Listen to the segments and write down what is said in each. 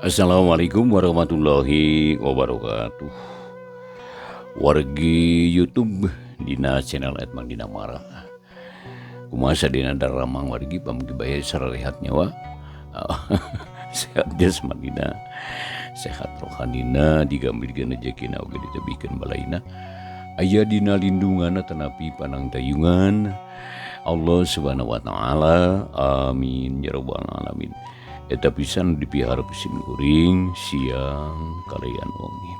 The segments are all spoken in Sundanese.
Assalamualaikum warahmatullahi wabarakatuh. Wargi YouTube dina channel Edmang Dinamara. Kumaha sadina daramang wargi pamugi bae sarehat nyawa. Sehat jasmanina, sehat rohanina, digambilkeun rejekina oge ditebihkeun balaina. Aya dina lindungan tanapi panangtayungan Allah Subhanahu wa taala. Amin ya rabbal alamin. Eta pisan dipiharep sim kuring siang kalian wengi.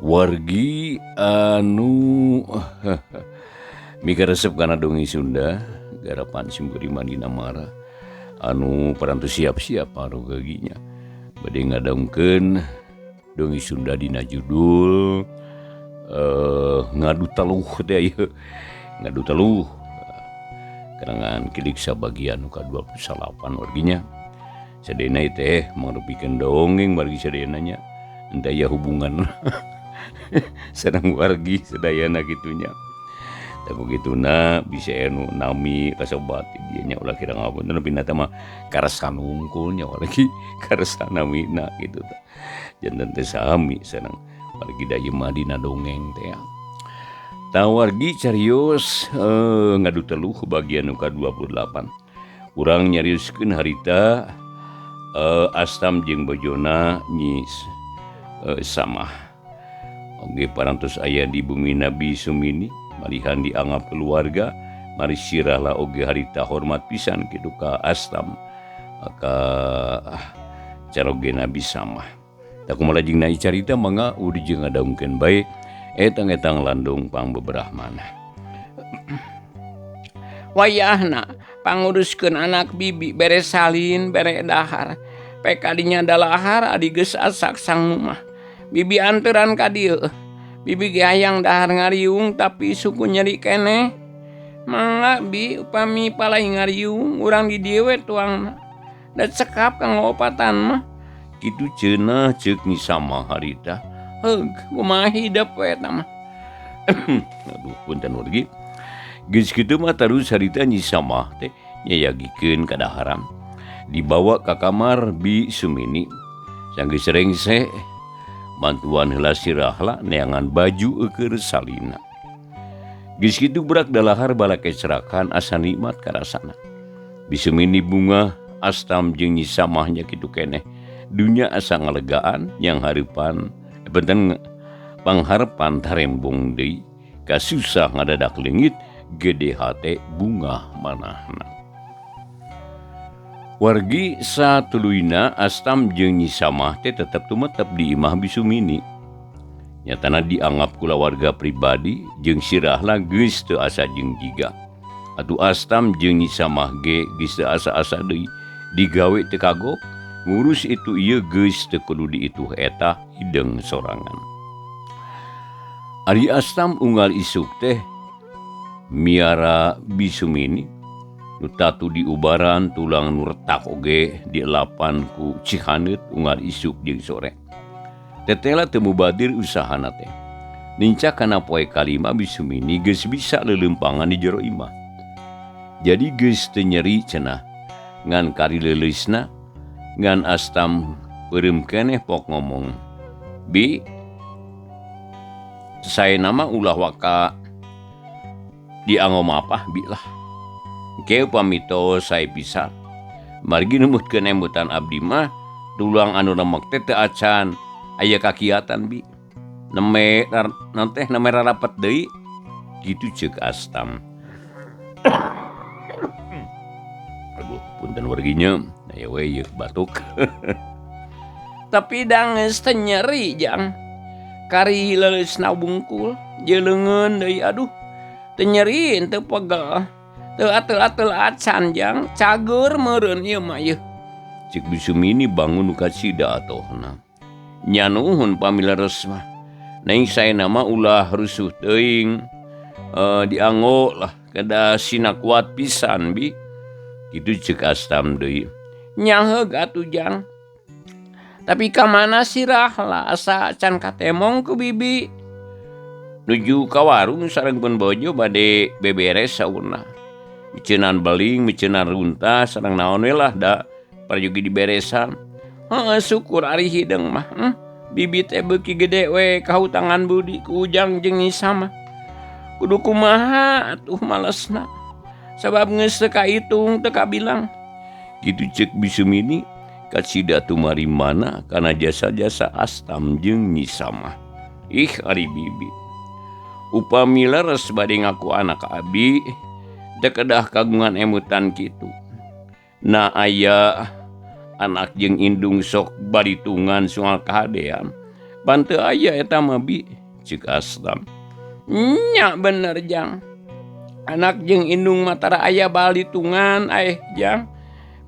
Wargi anu mikaresep kana dongeng Sunda garapan sim kuring Mandina Mara anu parantos siap-siap parugaginya bade ngadongkeun dongeng Sunda dina judul ngadu teluh teh ieu ngadu teluh karangan Kilik sabagian nu ka-28 warginya. Sadena teh mangrupikeun dongeng wargi sadena nya henteu aya hubungan sareng wargi sadayana kitunya. Tah kugituna bisa anu nami kasobat dieu nya ulah kira ngapunten tapi na mah karesan wungkul nya wargi karesa namina kitu tah. Janten teh sami sareng wargi da ieu mah dina dongeng teh. Tah wargi carios ngadu teluh bagian nu ka-28. Urang nyarioskeun harita Astam jeung bojona Nyi Samah. Oge parantos aya di bumi Nabi Sumini malihan dianggap keluarga mari sirahlah oge harita hormat pisan kitu ka Astam ka caroge Nabi Samah. Tah kumaha jeung na carita mangga udi jeung ngadongkeun bae etang-etang landung pangbeberah manah. Wayahna panguruskeun anak bibi bere salin bere dahar. Pek kadinya dalahar adi geus asak sang mah. Bibi anteran ka dieu. Bibi ge hayang dahar ngariung tapi suku nyeri keneh. Mangga bi upami palai ngariung urang di dieu we tuangna. Da cekap kanggo opatan mah. Kitu cenah ceuk Nyi Samah harita. Heug kumaha hidep we eta mah. Aduh punten wargi. Geus kitu mah tarus harita Nyi Samah teh nyayagikeun ka daharan. Dibawa ka kamar Bi Sumini. Sanggeus rengse bantuan heula sirahla neangan baju eukeun salina. Geus kitu budak dalahar balakecrakan asa nikmat karasana. Bi Sumini bungah Astam jeung Nyi Samah nya kitu keneh. Dunya asa ngalegaan yang hareupan benten pangharepan tarembong deui kasusah ngadadak leungit gede hate bungah manahna. Wargi satuluyna Astam jeung Nyi Samah teh tetep tumetep di imah Bi Sumini. Nyatana dianggap kulawarga pribadi jeung sirahla geus teu asa jeung jiga. Atuh Astam jeung Nyi Samah ge geus teu asa-asa deui digawe teu kagok ngurus itu ieu geus teu kudu diituh eta hideung sorangan. Ari Astam unggal isuk teh miara Bi Sumini nu tatu diubaran tulang nu retak oge dielapan ku cihaneut unggal isuk jeung sore. Tetela teu mubadir usahana teh. Nincak kana poe kalima Bi Sumini geus bisa leuleumpangan di jero imah. Jadi geus teu nyeri cenah ngan kari leuleusna ngan Astam peureum keneh pok ngomong. Bi, saena mah ulah waka dianggo mapah bi lah. Ke pamito sae pisan. Margi numutkeun embutan abdi mah tulang anu remek teh teu acan aya kakiatan bi. Neme naon teh neme rarapet deui kitu ceuk Astam. Aduh punten warginya aya we ieu batuk. Tapi dangeus teh nyeri jang. Kari leuleusna bungkul jeleungeun deui aduh. Teu nyeri teu pegel. Teu atel-atel acan jang cager meureun ieu mah ieu. Cik Bi Sumini bangun nu kacida atohna. Nya nuhun pamileres mah. Neng saena mah ulah rusuh teuing. Dianggo lah kada sina kuat pisan bi. Kitu ceuk Astam deui. Nya heug atuh jang. Tapi ka mana sirahla asa can katemong ku bibi. Nuju ka warung sareng pun bojo bade beberes saurna. Miceunan beling, miceunan runtah sareng naon we lah da parjogi diberesan. Heeh syukur ari hideung mah. Bibi teh beuki gede we kahutangan budi ku Ujang jeung Nyi Samah. Kudu kumaha atuh malesna. Sabab geus teu kaitung teu kabilang. Kitu ceuk Bi Sumini kacida tumarimana kana jasa-jasa Astam jeung Nyi Samah. Ih ari bibi. Upami leres bade ngaku anak abi teu kedah kagungan emutan kitu. Na aya anak jeung indung sok baritungan soal kahadean. Pan teu aya eta mah bi, ceuk Astam. Nya bener jang. Anak jeung indung mah tara aya balitungan aeh jang.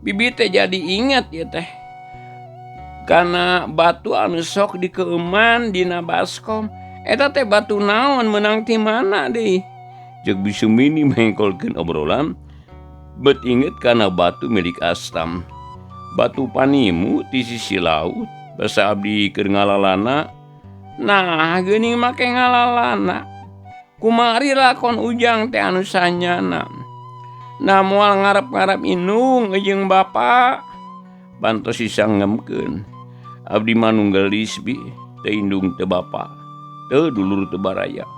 Bibi teh jadi inget ieu teh. Kana batu anu sok dikeueuman dina baskom. Eta teh batu naon meunang ti mana deui? Ceuk Bi Sumini mengkolkeun obrolan bet inget kana batu milik Astam. Batu panimu ti sisi laut basa abdi keur ngalalana. Nah geuning make ngalalana. Kumari lakon Ujang teh anu sanyana. Nah moal ngarep-ngarep indung jeung bapa. Bantos disangemkeun. Abdi mah nu geulis bi, teu indung teu bapa, teu dulur teu baraya.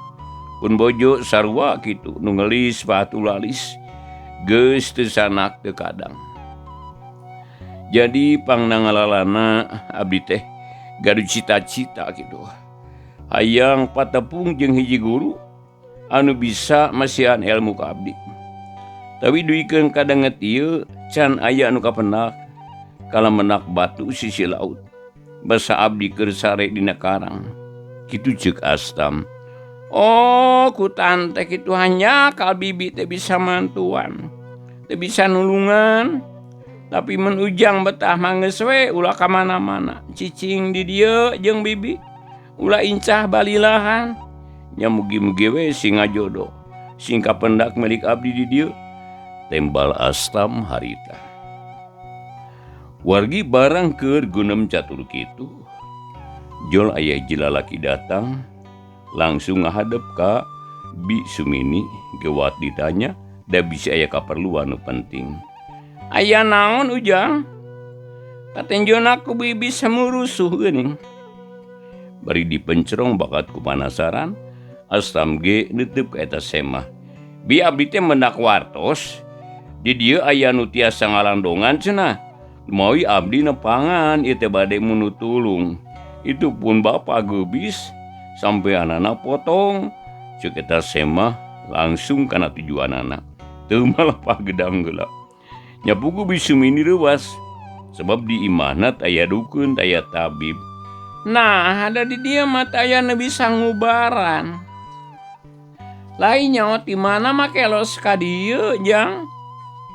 Pun bojo sarua kitu nu ngeulis patulalis. Geus teu sanak teu kadang. Jadi pangna ngalalana abdi teh gaduh cita-cita kitu. Hayang patepung jeung hiji guru anu bisa masihan ilmu ka abdi. Tapi duikeun kadanget ieu can aya anu kapendak kalamenak batu sisi laut. Basa abdi keur sare dina karang. Kitu ceuk Astam. Oh, ku tante kitu hanya kal bibi teh bisa mantuan. Teh bisa nulungan. Tapi mun Ujang betah mah geus we ulah ka mana-mana. Cicing di dieu jeung bibi. Ulah incah balilahan. Nya mugi-mugi we sing ngajodoh. Sing kapendak milik abdi di dieu. Tembal Astam harita. Wargi barang keur gunem catur kitu. Jol aya hiji lalaki datang langsung ngahadep ka Bi Sumini gewat ditanya da bisi aya kaperluan nu penting. Aya naon Ujang? Katenjona ku bibi semurusuh geuning. Bari dipencerong bakat ku panasaran, Astam ge neuteub ka eta semah. Bi abdi teh mendak wartos. Di dieu aya nu tiasa ngalandongan cenah. Mawi abdi nepangan ieu teh bade munu tulung. Itu pun bapa geubis sampeanana potong. Ceuk eta semah langsung kana tujuanana. Teu malah gedang geula. Nya puguh Bi Sumini reuas sebab di imahna taya dukun taya tabib. Nah, ada di dieu mah taya nu bisa ngubaran. Lain nyaho ti mana make los ka dieu jang?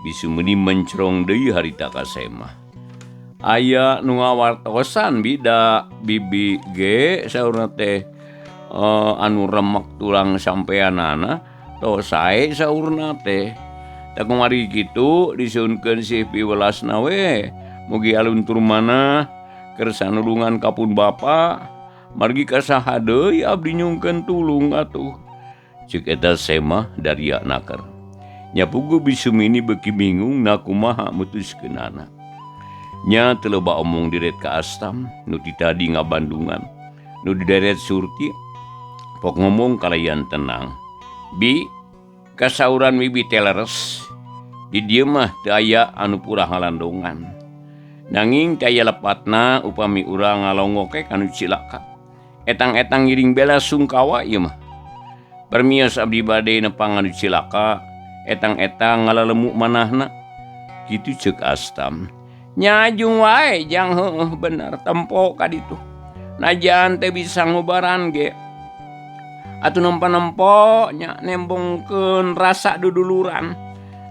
Bi Sumini mencerong deui harita ka semah. Aya nu ngawartosan bida bibi ge saurna teh anu remek tulang sampeanana tos sae saurna teh. Tah kumari kitu disuhunkeun sih piwelasna we. Mugi aluntur manah kersa nulungan ka pun bapa. Margi ka saha deui abdi nyungkeun tulung atuh. Ceuk eta semah daria naker. Nya puguh Bi Sumini beuki bingung na kumaha mutuskeunana. Nya teu loba omong diret ka Astam nu ti tadi ngabandungan. Nu dideret Surti pok ngomong kalayan tenang. Bi, kasauran bibi teh leres. Di dieu mah teu aya anu purah ngalandongan. Nanging teu aya lepatna upami urang ngalongoke kanu cilaka. Etang-etang ngiring bela sungkawa ieu mah. Permios abdi bade nepang anu cilaka, etang-etang ngalalemu manahna. Kitu ceuk Astam. Nyajung wae jang heueuh bener tempo ka ditu. Najan teh bisa ngubaran ge. Atuh nempo-nempo nya nembongkeun rasa duduluran.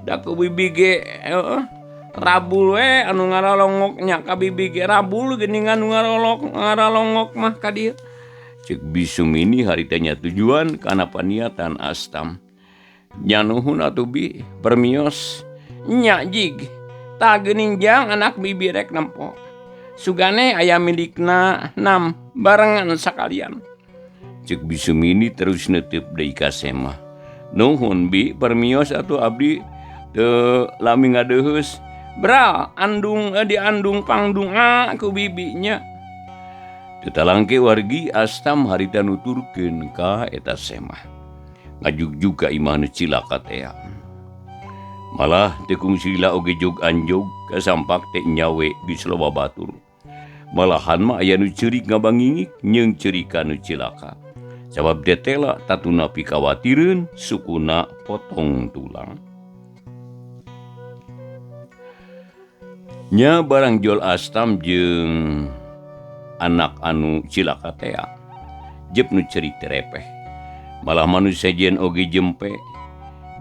Da ku bibi ge heueuh rabul we anu ngaralongok nya ka bibi ge rabul geuning anu ngaralongok mah ka dieu. Ceuk Bi Sumini harita nya tujuan kana paniatan Astam. Nya nuhun atuh bi permios. Nya jig. Tah geuning jang anak bibi rek nempo. Sugane aya milikna nam barengan sakalian. Ceuk Bi Sumini terus neuteub deui ka semah. Nuhun bi permios atuh abdi teu lami ngadeuheus. Bral andung diandung pangdunga ku bibinya. Teu talangke wargi Astam harita nuturkeun ka eta semah. Ngajugjug ka imah nu cilaka tea. Malah teu kungsi lila oge jog anjog kasampak teh nyawe geus loba batur. Malahan mah aya nu ceurik ngabangingik nyeung ceurika nu cilaka. Sabab detela tatuna pikawatireun sukuna potong tulang. Nya barang jol Astam jeung anak anu cilaka tea. Jep nu ceurik terepeh. Malah manusia jen oge jempe.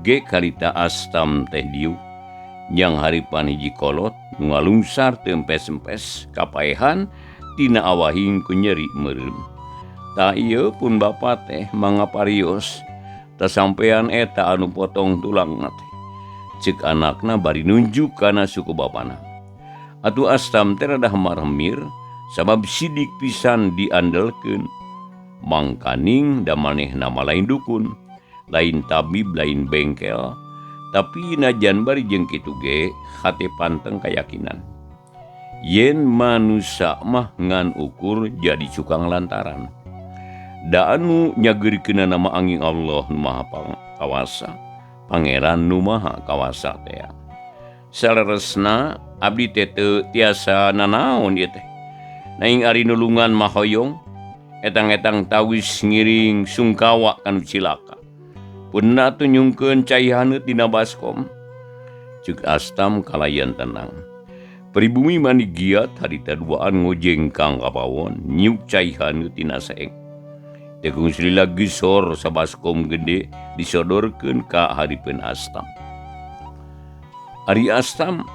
Ge karita Astam teh diuk yang haripan hiji kolot nu ngalungsar teu empes-empes kapaehan tina awahing ku nyeri meureum. Tah ieu pun bapa teh mangaparios ta sampean eta anu potong tulangna teh. Ceuk anakna bari nunjuk kana suku bapana. Atuh Astam teh rada maremir sabab sidik pisan diandelkeun. Mangkaning da manehna mah lain dukun, lain tabib, lain bengkel, tapi najan bari jeung kitu ge hate panteng kayakinan. Yen manusa mah ngan ukur jadi cukang lantaran. Da anu nyageurkeunana nama angin Allah nu Maha Kawasa, Pangeran nu Maha Kawasa tea. Saleresna abdi teh teu tiasa nanaon ieu teh. Naing ari nulungan mah hoyong, etang-etang tawis ngiring sungkawa kanu cilaka. Punna atuh nyungkeun cai haneut dina baskom. Ceuk Astam kalayan tenang. Pribumi mani giat harita duaan ngojengkang ka pawon nyiuk cai haneut tina saeng. Teu kungsi lila gisor sabaskom gede disodorkeun ka hareupeun Astam. Ari Astam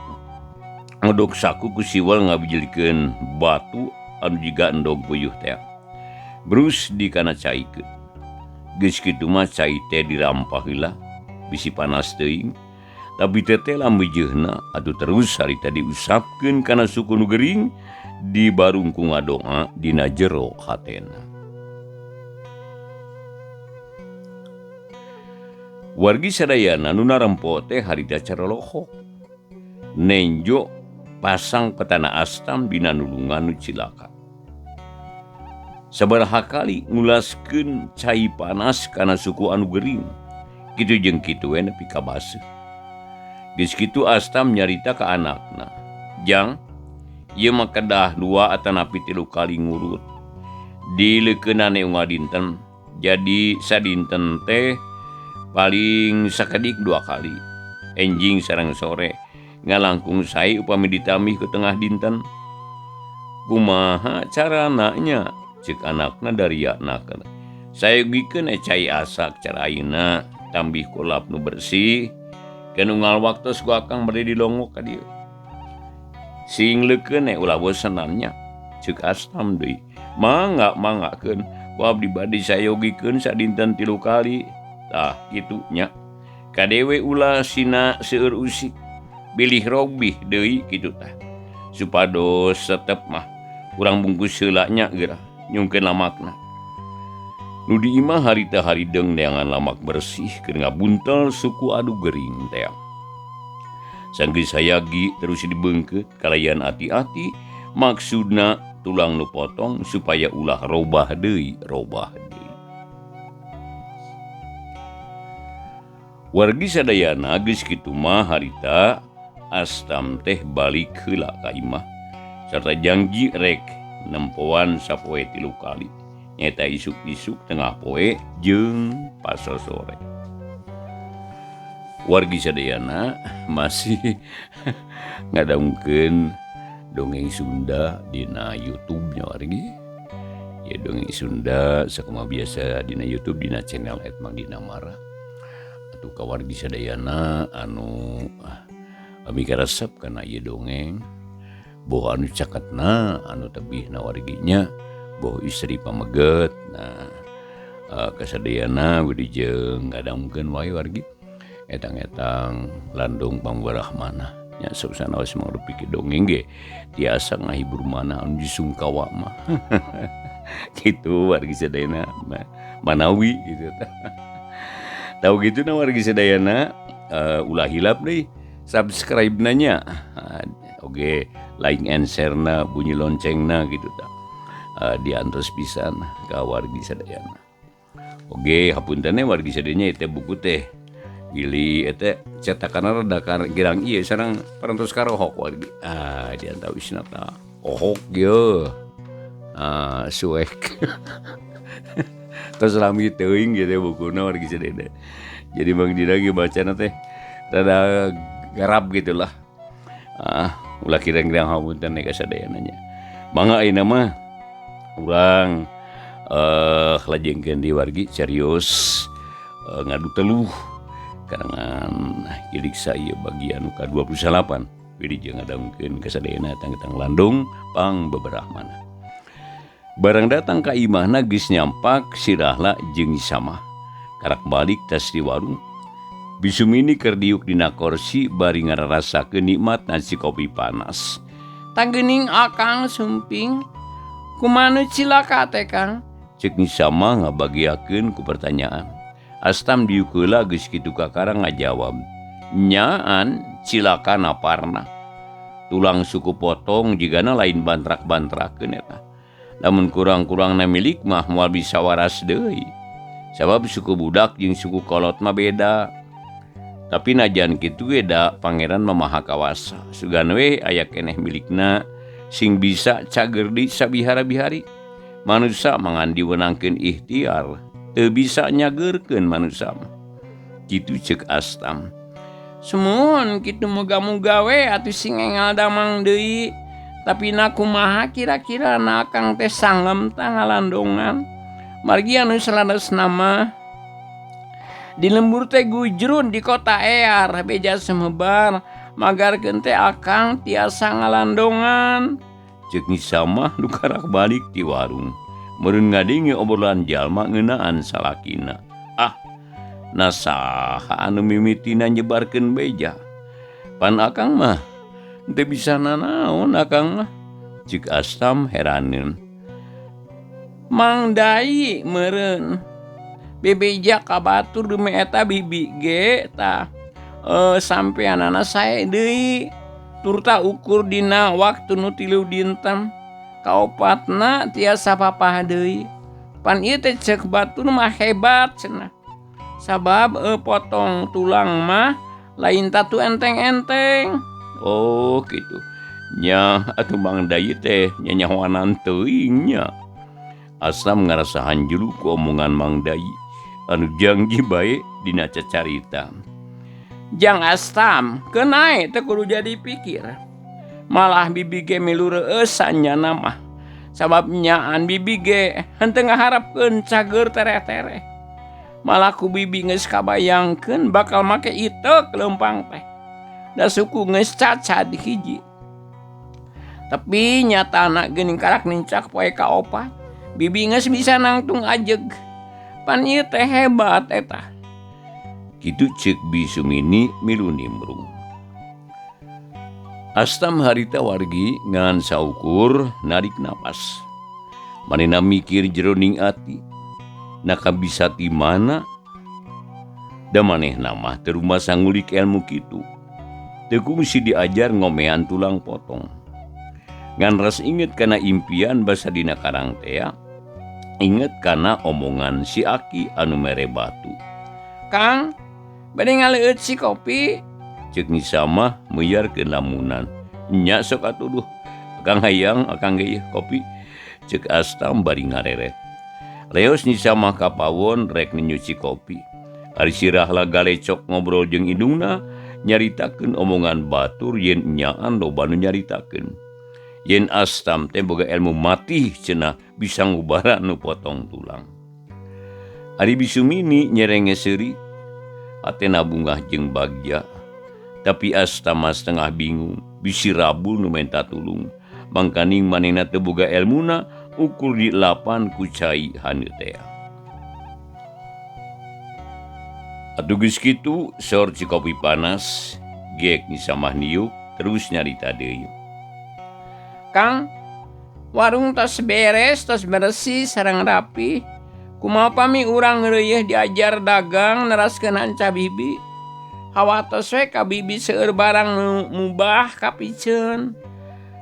ngodok saku ku siwal ngabijilkeun batu anu jiga endog puyuh teh. Brus di kana caikeun. Geus kitu mah cai teh dirampah heula bisi panas teuing. Tapi teteh lambeujeuhna atuh terus harita diusapkeun kana suku nu gering dibarung ku ngadoa dina jero hatena. Wargi sadayana nu narempo teh harita carolohok. Nenjo pasang petana Astam dina nulungan nu cilaka. Sabaraha kali ngulaskeun cai panas kana suku anu gering. Kitu jeung kitu we nepi ka baseuh. Geus kitu Astam nyarita ka anakna. Jang, ieu mah kedah 2 atanapi 3 kali ngurut. Dileukeunane unggal dinten. Jadi sadinten teh paling sakedik 2 kali. Enjing sareng sore ngalangkung sae upami ditambih ke tengah dinten. Kumaha carana nya? Ceuk anakna dariana kana. Sayogikeun cai asak cara ayeuna tambih kulap nu bersih. Keun unggal waktos ku akang bade dilongok ka dieu. Sing leukeun ulah bosenan nya. Ceuk Astam deui. Mangga manggakeun ku abdi bade sayogikeun sadinten 3 kali. Tah kitu nya. Kadewe ulah sina seueur usik. Bilih robih deui kitu tah. Supados setep mah urang bungkus heula nya geura nyungkeun lamakna. Nu di imah harita harideung neangan lamak bersih keur ngabuntel suku anu gering teh. Sanggeus sayagi terus dibeungkeut kalayan ati-ati maksudna tulang nu potong supaya ulah robah deui robah deui. Wargi sadayana geus kitu mah harita Astam teh balik heula ka imah sarta janji rek nempoan sapoe 3 kali nyaeta isuk-isuk tengah poe jeung pasosore. Wargi sadayana masih ngadangkeun dongeng Sunda dina YouTube nya wargi. Ya dongeng Sunda sakumaha biasa dina YouTube dina channel @mangdinamara. Atuh ka wargi sadayana anu mikaresep kana ieu dongeng boh anu caketna anu tebihna warginya boh istri pameget. Nah kasadayana budi jeung ngadangkeun wae wargi etang-etang landung pangwarah manah nya susana wis mangrupi dongeng ge tiasa ngahibur manah anu disungkawa mah. Kitu wargi sadayana manawi gitu tah. Tahu gitu na wargi sadayana ulah hilap deui. Subscribe nanya oge like and share na bunyi loncengna gitu ta. Diantos pisan ka wargi sadayana. Oge hapunten wargi sadayana teh buku teh Gili eta cetakan rada girang ieu sareng parantos karohok wargi. Ah diantawisna ta ohok ye. Ah suek. Tos lami teuing gitu bukuna wargi sadayana. Jadi Bang Dina ge bacana teh rada garap gitulah. Ah ulah kirang-kirang hapunten ka sadayana nya. Mangga ayeuna mah urang lajengkeun di wargi serius ngadu teluh karangan Kiliksa ieu bagian ka-28 wilujeng ngadangkeun ka sadayana tangtang landung pang beberahmana. Barang datang ka imahna geus nyampak sirahla jeung Samah. Karak balik tas di warung. Bisumini keur diuk dina korsi bari ngararasakeun nikmat nasi kopi panas. Tanggening akang sumping kumanu cilaka teh Kang? Ceuk Nyi Samah ngabagiakeun ku pertanyaan. Astam diuk heula geus kitu kakara ngajawab. Nyaan cilaka naparna. Tulang suku potong jigana lain bantrak-bantrakeun eta. Lamun kurang-kurangna milik mah moal bisa waras deui. Sabab suku budak jeung suku kolot mah beda. Tapi najan kitu ge da pangeran mah maha kawasa. Sugan we aya keneh milikna sing bisa cager di sabihara-bihari. Manusa mangan diwenangkeun ikhtiar, teu bisa nyageurkeun manusa mah. Kitu ceuk Astam. Sumuhun kitu muga-muga we atuh sing engal damang deui. Tapi na kumaha kira-kira na akang teh sangem tah ngalandongan. Margi anu saleresna mah di lembur teh gujrun di kota ear beja semebar magarkeun teh akang tiasa ngalandongan. Ceuk Nyi Samah nu karak balik ti warung. Meureun ngadenge obrolan jalma ngeunaan salakina. Ah, na saha anu mimitina nyebarkeun beja? Pan akang mah teu bisa nanaon akang mah. Ceuk Astam heraneun. Mang Dai meureun bebeja ka batur dume eta bibi ge tah sampeanana sae deui turta ukur dina waktu nu 3 dinten kaopatna tiasa papah deui. Pan ieu teh ceuk batur mah hebat cenah. Sabab potong tulang mah lain tatu enteng-enteng. Oh kitu. Nya atuh Mang Dai teh nyanyahoanan teuing nya. Asam ngarasa hanjulu ku omongan Mang Dai anu janji bae dina cacarita. Jang Astam keun teu kudu jadi pikir. Malah bibi ge milu reueusan nyana mah. Sabab nyaan bibi ge henteu ngaharepkeun cager tereh-tereh. Malah ku bibi geus kabayangkeun bakal make iteuk leumpang teh. Da suku geus cacad hiji. Tapi nyatana geuning karak nincak poe kaopat. Bibi geus bisa nangtung ajeg. Pan ieu teh hebat eta. Kitu ceuk Bi Sumini milu nimbrung. Astam harita wargi ngan saukur narik napas. Manehna mikir jeroning ati. Naka bisa ti mana? Da manehna mah teu rumasa ngulik ilmu kitu. Teu kungsi diajar ngomean tulang potong. Ngan ras inget kana impian basa dina karang tea, inget kana omongan si aki anu mere batu. Kang, bade ngaleueut si kopi? Ceuk Nyi Samah muyarkeun lamunan. Nya sok atuh duh. Akang hayang akang ge ieu kopi. Ceuk Astam bari ngareret. Leos Nyi Samah ka pawon rek nyuci kopi. Ari sirahla galecok ngobrol jeung indungna nyaritakeun omongan batur yen nyaan loba nu nyaritakeun. Yen Astam teh boga ilmu matih cenah bisa ngubara nu potong tulang. Ari Bisumini nyerenge seuri, hatena bungah jeung bagja. Tapi Astam mah setengah bingung, bisi rabul nu menta tulung. Mangkaning manehna teu boga elmuna, ukur dilapan ku cai haneut tea. Atuh geus kitu, sor ci kopi panas, gek Nyi Samah niuk, terus nyarita deui. Kang, warung tos beres, tos bersih, sareng rapi. Kumaha pami urang reueuh diajar dagang neraskeun hanca bibi. Hawatos we ka bibi seueur barang nu mubah kapiceun.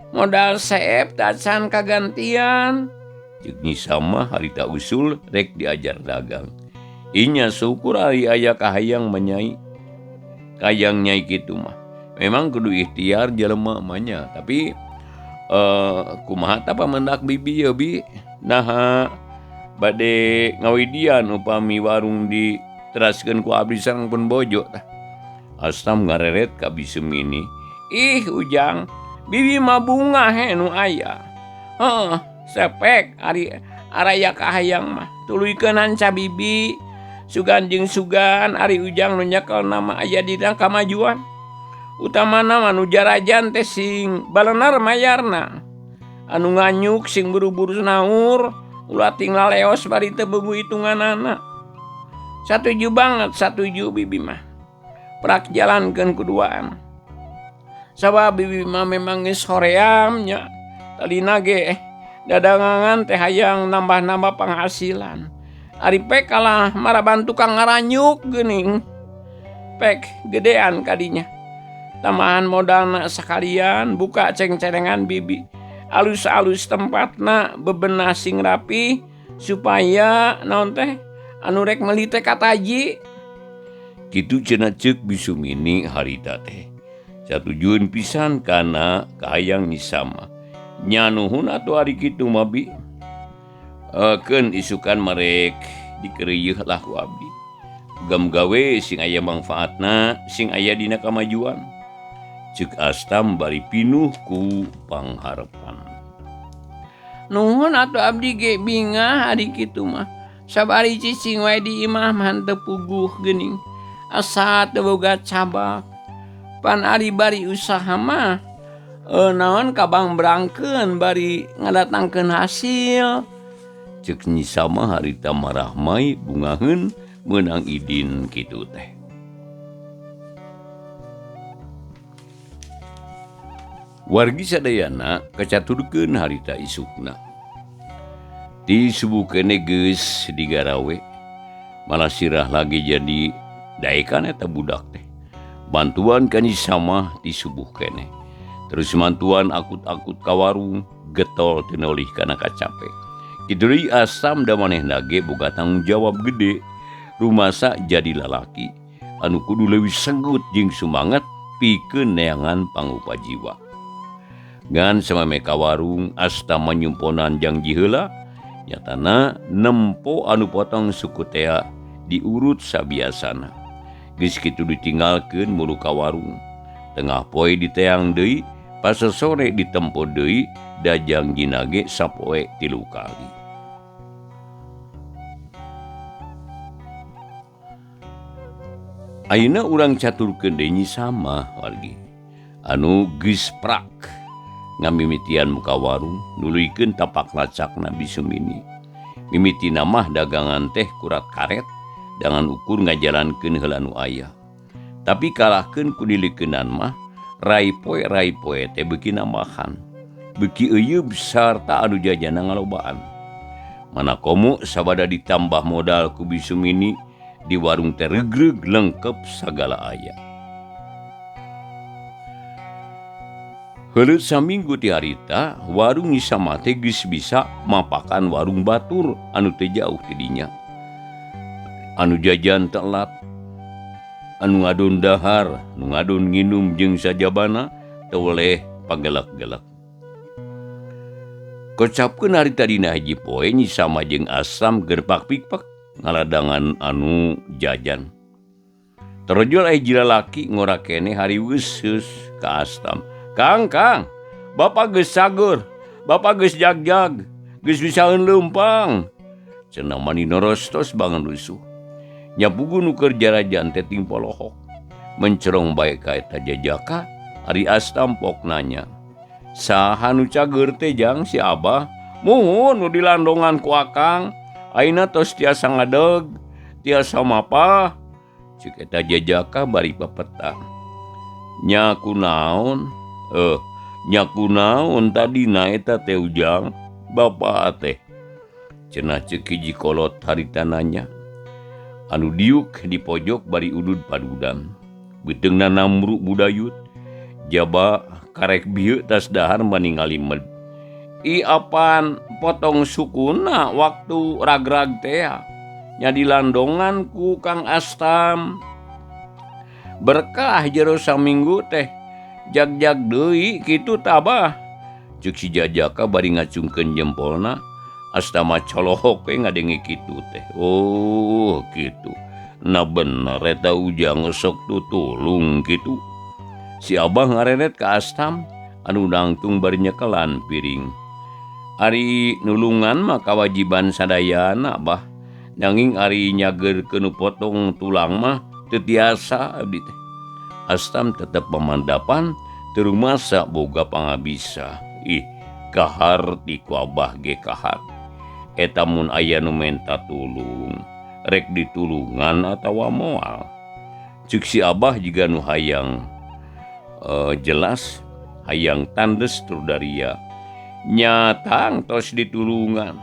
Modal seep tacan kagantian. Ceuk Nyi Samah harita usul rek diajar dagang. Inya syukur ari aya kahayang mah nyai. Kahayang nyai kitu mah. Memang kudu ikhtiar jelema mah nya, tapi kumaha tah pamendak bibi yeuh bi? Naha bade ngawidian upami warung diteraskeun ku abdi sareng pun bojo tah. Astam ngareret ka Bi Sumini. Ih Ujang, bibi mah bungah he nu aya. Heuh, sepek ari araya kahayang mah. Tuluykeun hanca bibi. Sugan jeung sugan ari Ujang nu nyekel nama aya dina kamajuan. Utamana mah nu jarajan teh sing balenar mayarna. Anu nganyuk sing buru-buru naur, ulah ting laleos bari teu boga hitunganana. Satuju banget, satuju bibi mah. Prak jalankeun kuduaan. Sabab bibi mah memang geus hoream nya. Tadina ge dadangangan teh hayang nambah-nambah penghasilan. Ari pek kalah maraban tukang ngaranyuk geuning. Pek gedean kadinya. Tambahan modalna sakalian buka ceng-cerengan bibi. Alus-alus tempatna bebenah sing rapi supaya naon teh anu rek meuli teh kataji. Kitu cenah ceuk Bi Sumini harita teh. Satujueun pisan kana kahayang Nyi Samah. Nya nuhun atuh ari kitu mah bi. Keun isukan marek dikeureuyeih lah ku abdi. Gam gawe sing aya mangfaatna, sing aya dina kamajuan. Ceuk Astam bari pinuh ku pangharepan. Nuhun atuh abdi ge bingah ari kitu mah. Sabari cicing wae di imah mah teu puguh geuning. Asa teu boga cabak. Pan ari bari usaha mah naon kabang berangkeun bari ngadatangkeun hasil. Ceuk Nyi Samah harita marahmai bungaheun meunang idin kitu teh. Wargi sadayana kacaturkeun harita isukna. Ti subuh keneh geus digarawe, malah sirah lagi jadi daekan eta budak teh. Bantuan ka Nyi Samah ti subuh keneh. Terus mantuan akut-akut ka warung, getol teu nolih kana kacape. Kitu deui Asam da manehna ge boga tanggung jawab gede. Rumasa jadi lalaki anu kudu leuwih segut jeung sumangat pikeun neangan pangupa jiwa. Ngan sameme ka warung Astam nyumponan jangji heula, nyatana nempo anu potong suku tea diurut sabiasana. Geus kitu ditinggalkeun muru ka warung. Tengah poe diteang deui, pas sore ditempo deui, da jangjina ge sapoe 3 kali. Ayeuna urang caturkeun deui Nyi Samah wargi. Anu geus prak ngamimitian muka warung nuluykeun tapak lacakna Bi Sumini. Mimitina mah dagangan teh kurat karet dangan ukur ngajalankeun heula nu aya. Tapi kalahkeun ku dilikenan mah rai poe teh beuki nambahan. Beuki euyeup sarta anu jajana ngalobaan. Mana komo sabada ditambah modal ku Bi Sumini di warung teh regreg lengkep sagala aya. Heuleut saminggu ti harita, warung Nyi Samah teh geus bisa mapakan warung batur anu teu jauh ti dinya. Anu jajan telat, anu ngadon dahar, nu ngadon nginum jeung sajabana teu weleh pagelak-gelak. Kocapkeun harita dina hiji poe Nyi Samah jeung Asam gerpak pikpak ngaladangan anu jajan. Terjol aya hiji lalaki ngora keneh hariweuseus ka Astam. Kang, Kang, bapak geus sagur, bapak geus jagjag, geus bisaeun leumpang. Cenah mani norostos bangun rusuh. Nyapugu nu keur jarajan teh ting polohok. Mencerong bae ka eta jajaka, ari Astam pok nanya. Saha nu cager teh jang si Abah? Muhun nu dilandongan ku Akang. Ayeuna tos tiasa ngadeg, tiasa mapah. Ceuk eta jajaka bari papetah. Nya kunaon? Nya kunaon tadina eta teh Ujang? Bapa teh. Cenah ceuk hiji kolot harita nanya. Anu diuk di pojok bari udud padudan. Beuteungna namru budayut. Jaba karek bieu tas dahar maningalimed. I apan potong sukuna waktu ragrag tea. Nya dilandongan ku Kang Astam. Berkah jero saminggu teh jag-jag deui kitu tabah. Ceuk si Jajaka bari ngacungkeun jempolna, Astama colohok we ngadenge kitu teh. Oh, kitu. Na bener eta Ujang sok tutulung kitu. Si Abah ngareret ka Astam anu nangtung bari nyekelan piring. Ari nulungan mah kawajiban sadayana bah. Nanging ari nyageurkeun nu potong tulang mah teu tiasa abdi teh. Astam tetep pamandapan teu rumasa boga pangabisa. Ih, kaharti ku Abah ge kahar. Eta mun aya nu menta tulung, rek ditulungan atawa moal. Ceuk si Abah jiga nu hayang jelas, hayang tandes tur daria. Nyatang tos ditulungan.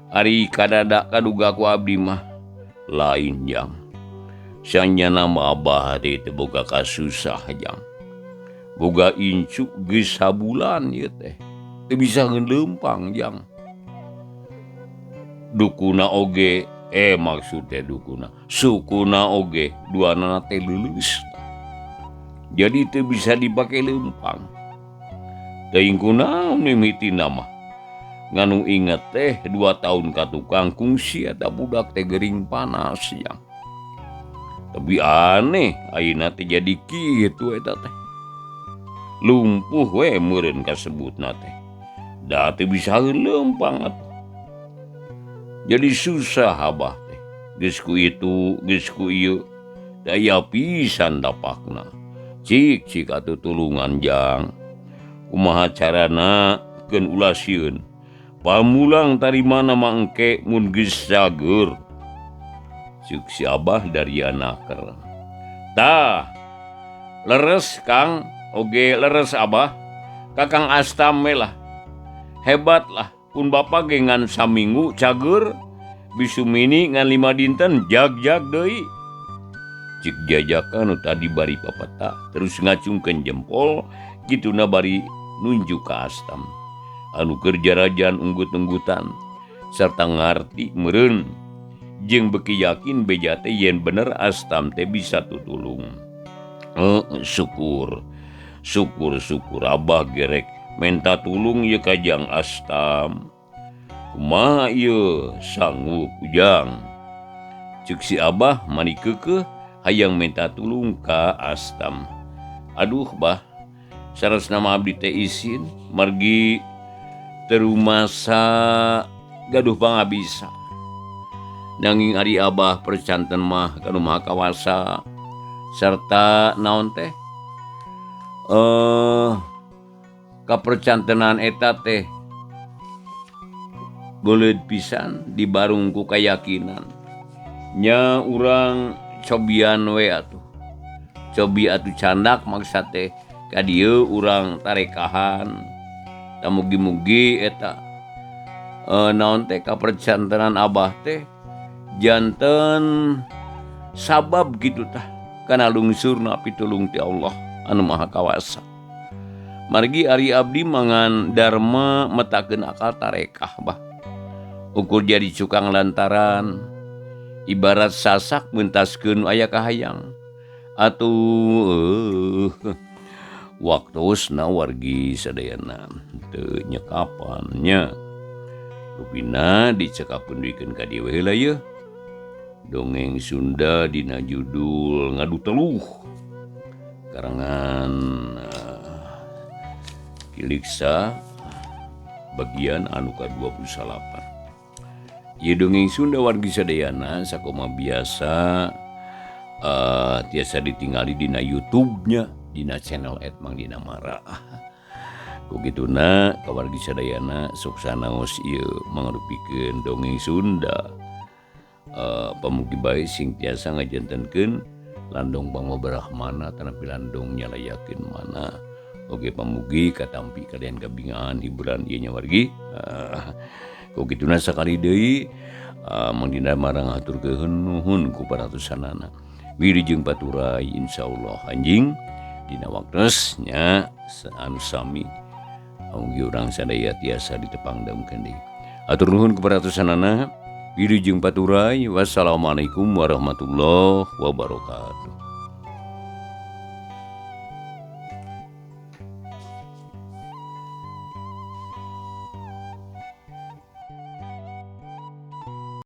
Ari kadada kaduga ku abdi mah lain jang. Sanyana mah Abah teh teu boga kasusah jang. Boga incu geus sabulan ieu teh. Teu bisa ngelempang jang. Dukuna oge, maksud teh dukuna, sukuna oge duanana teh leuleus. Jadi teu bisa dipake lempang. Teuing kunaon mimitina mah. Nganu inget teh 2 tahun ka tukang kungsi eta budak teh gering panas jang. Tapi aneh ayeuna teh jadi kitu eta teh. Lumpuh we meureun kasebutna teh. Da teu bisa lempang atuh. Jadi susah Abah teh. Geus ku itu, geus ku ieu. Daya pisan dapakna. Cik cik atuh tulungan jang. Kumaha carana keun ulah sieun. Pamulang tarimana mangke mun geus cager. Ceuk si Abah dari anaker. Tah, leres Kang, oge leres Abah. Kakang Astam we lah. Hebat lah. Pun bapa ge ngan saminggu cager, bisu mini ngan 5 dinten jag-jag deui. Cik Jajaka nu tadi bari papata terus ngacungkeun jempol, kituna bari nunjuk ka Astam. Anu keur jarajan unggut-unggutan sarta ngarti meureun jeung beuki yakin beja teh yen bener Astam teh bisa tutulung. Syukur. Syukur syukur Abah gerek menta tulung ieu ka Jang Astam. Kumaha ieu sanggup Ujang? Ceuk si Abah mani keukeuh hayang menta tulung ka Astam. Aduh bah, saresna mah abdi teh isin margi terumasa gaduh pangabisa. Nanging ari Abah percanten mah ka nu Maha Kawasa sarta naon teh? Kapercantenan eta teh beuleud pisan dibarung ku kayakinan. Nya urang cobian we atuh. Cobi atuh candak maksa teh ka dieu urang tarekahan. Ta mugi-mugi eta naon teh kapercantenan Abah teh janten sabab kitu tah kana lungsurna pitulung ti Allah anu Maha Kawasa. Margi ari abdi mangan dharma metakeun akal tarekah bah. Ukur jadi cukang lantaran ibarat sasak mentaskeun aya kahayang. Atuh waktosna wargi sadayana teu nyekapan nya. Rupina dicekapkeun duikeun ka dieu we heula yeuh. Dongeng Sunda dina judul Ngadu Teluh karangan Kiliksa bagian anu ka-28. Ieu dongeng Sunda wargi sadayana sakoma biasa tiasa ditingali dina YouTube-nya dina channel @mangdinamara. Ku kituna ka wargi sadayana sok sanaos ieu mangrupikeun dongeng Sunda. Pamugi bae sing tiasa ngajantenkeun landong pangobrahmana tanapi landong nyalayakeun mana. Oge pamugi katampi kalian kabingaan hiburan ieu nya wargi. Ku kituna sakali deui Mang Dina marang haturkeun nuhun ku paratusanana. Wilujeng Paturai insyaallah anjing dina waktosnya anu sami mugi urang sadaya tiasa ditepang daungkeun deui. Atur nuhun keperhatosanana. Wilujeng Paturai. Wassalamualaikum warahmatullahi wabarakatuh.